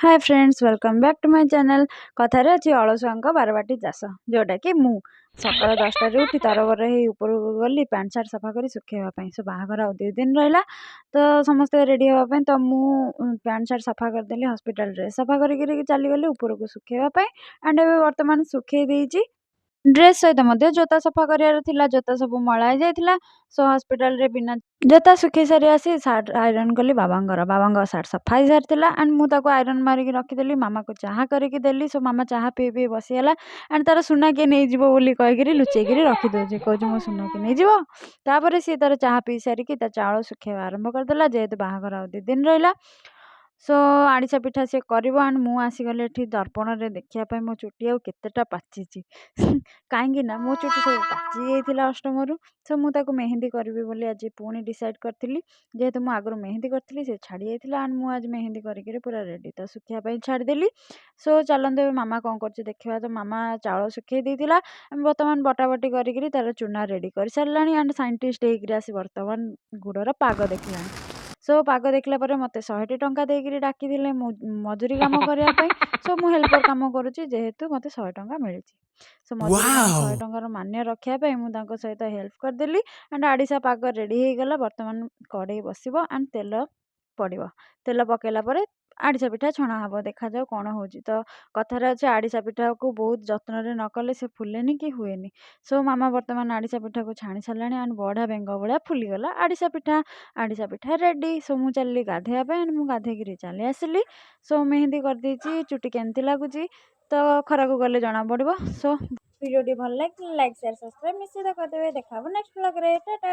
Hi friends, welcome back to my channel. କଥାରେ ଅଛି, ଅଳସୁଆଙ୍କ ବାରବାଟୀ ଚାଷ, ଯେଉଁଟାକି ମୁଁ ସକାଳ 10ଟାରେ ଉଠି ତରବର ହେଇ ଉପରକୁ ଗଲି ପ୍ୟାଣ୍ଟ ସାର୍ଟ ସଫା କରି ଶୁଖେଇବା ପାଇଁ। ସୋ ବାହାଘର ଆଉ 2 ଦିନ ରହିଲା, ତ ସମସ୍ତେ ରେଡ଼ି ହେବା ପାଇଁ। ତ ମୁଁ ପ୍ୟାଣ୍ଟ ସାର୍ଟ ସଫା କରିଦେଲି, ହସ୍ପିଟାଲ ଡ୍ରେସ୍ ସଫା କରିକିରି ଚାଲିଗଲି ଉପରକୁ ଶୁଖେଇବା ପାଇଁ। ଆଣ୍ଡ ଏବେ ବର୍ତ୍ତମାନ ଶୁଖେଇ ଦେଇଛି। ଡ୍ରେସ୍ ସହିତ ମଧ୍ୟ ଜୋତା ସଫା କରିବାର ଥିଲା, ଜୋତା ସବୁ ମଇଳା ହେଇଯାଇଥିଲା। ସୋ ହସ୍ପିଟାଲରେ ବିନା ଜୋତା ଶୁଖେଇ ସାରି ଆସି ସାର୍ଟ ଆଇରନ୍ କଲି ବାବାଙ୍କର। ବାବାଙ୍କ ସାର୍ଟ ସଫା ହେଇସାରିଥିଲା ଆଣ୍ଡ ମୁଁ ତାକୁ ଆଇରନ୍ ମାରିକି ରଖିଦେଲି। ମାମାକୁ ଚାହା କରିକି ଦେଲି। ସୋ ମାମା ଚାହା ପିଇ ପିଇ ବସିଗଲା ଆଣ୍ଡ ତାର ସୁନା କିଏ ନେଇଯିବ ବୋଲି କହିକିରି ଲୁଚେଇକିରି ରଖିଦେଉଛି, କହୁଛି ମୋ ସୁନା କିଏ ନେଇଯିବ। ତାପରେ ସିଏ ତାର ଚାହା ପିଇ ସାରିକି ତା ଚାଉଳ ଶୁଖେଇବା ଆରମ୍ଭ କରିଦେଲା, ଯେହେତୁ ବାହାଘର ଆଉ 2 ଦିନ ରହିଲା। ସୋ ଆଡ଼ିସା ପିଠା ସିଏ କରିବ ଆଣ୍ଡ ମୁଁ ଆସିଗଲି ଏଠି ଦର୍ପଣରେ ଦେଖିବା ପାଇଁ ମୋ ଚୁଟି ଆଉ କେତେଟା ପାଚିଛି, କାହିଁକି ନା ମୋ ଚୁଟି ସବୁ ପାଚି ଯାଇଥିଲା ଅଷ୍ଟମରୁ। ସୋ ମୁଁ ତାକୁ ମେହେନ୍ଦି କରିବି ବୋଲି ଆଜି ପୁଣି ଡିସାଇଡ଼୍ କରିଥିଲି। ଯେହେତୁ ମୁଁ ଆଗରୁ ମେହେନ୍ଦି କରିଥିଲି, ସେ ଛାଡ଼ି ଯାଇଥିଲା ଆଣ୍ଡ ମୁଁ ଆଜି ମେହେନ୍ଦି କରିକିରି ପୁରା ରେଡ଼ି। ତ ଶୁଖିବା ପାଇଁ ଛାଡ଼ିଦେଲି। ସୋ ଚାଲନ୍ତୁ, ଏବେ ମାମା କ'ଣ କରୁଛି ଦେଖିବା। ତ ମାମା ଚାଉଳ ଶୁଖେଇ ଦେଇଥିଲା, ଆମେ ବର୍ତ୍ତମାନ ବଟାବଟି କରିକିରି ତାର ଚୁନା ରେଡ଼ି କରିସାରିଲାଣି। ଆଣ୍ଡ ସାଇଣ୍ଟିଷ୍ଟ ହେଇକିରି ଆସି ବର୍ତ୍ତମାନ ଗୁଡ଼ର ପାଗ ଦେଖିଲାଣି। ସୋ ପାଗ ଦେଖିଲା ପରେ ମୋତେ 100ଟି ଟଙ୍କା ଦେଇକିରି ଡାକିଥିଲେ ମୁଁ ମଜୁରୀ କାମ କରିବା ପାଇଁ। ସୋ ମୁଁ ହେଲ୍ପର କାମ କରୁଛି, ଯେହେତୁ ମୋତେ 100 ଟଙ୍କା ମିଳିଛି। ସୋ ମଜୁରୀ କାମ 100 ଟଙ୍କାର ମାନ୍ୟ ରଖିବା ପାଇଁ ମୁଁ ତାଙ୍କ ସହିତ ହେଲ୍ପ କରିଦେଲି। ଆଣ୍ଡ ଆଡ଼ିସା ପାଗ ରେଡ଼ି ହେଇଗଲା। ବର୍ତ୍ତମାନ କଡ଼େଇ ବସିବ ଆଣ୍ଡ ତେଲ ପଡ଼ିବ। ତେଲ ପକାଇଲା ପରେ ଆଡ଼ିସା ପିଠା ଛଣା ହେବ। ଦେଖାଯାଉ କ'ଣ ହେଉଛି। ତ କଥାରେ ଅଛି, ଆଡ଼ିସା ପିଠାକୁ ବହୁତ ଯତ୍ନରେ ନ କଲେ ସେ ଫୁଲେନି କି ହୁଏନି। ସୋ ମାମା ବର୍ତ୍ତମାନ ଆଡ଼ିସା ପିଠାକୁ ଛାଣି ସାରିଲାଣି ଆଣ୍ଡ ବଢ଼ିଆ ବେଙ୍ଗ ଭଳିଆ ଫୁଲିଗଲା ଆଡ଼ିସା ପିଠା। ଆଡ଼ିସା ପିଠା ରେଡ଼ି। ସୋ ମୁଁ ଚାଲିଲି ଗାଧୋଇବା ପାଇଁ ଆଣ୍ଡ ମୁଁ ଗାଧେଇକିରି ଚାଲି ଆସିଲି। ସୋ ମେହେନ୍ଦି କରିଦେଇଛି। ଚୁଟି କେମିତି ଲାଗୁଛି ତ ଖରାକୁ ଗଲେ ଜଣାପଡ଼ିବ। ସୋ ଭିଡ଼ିଓଟି ଭଲ ଲାଗିଲେ ଲାଇକ୍, ସେୟାର, ସବସ୍କ୍ରାଇବ୍ ନିଶ୍ଚିତ କରିଦେବେ। ଦେଖା ହେବ ନେକ୍ସଟ ବ୍ଲଗ୍ରେ। ଟାଟା।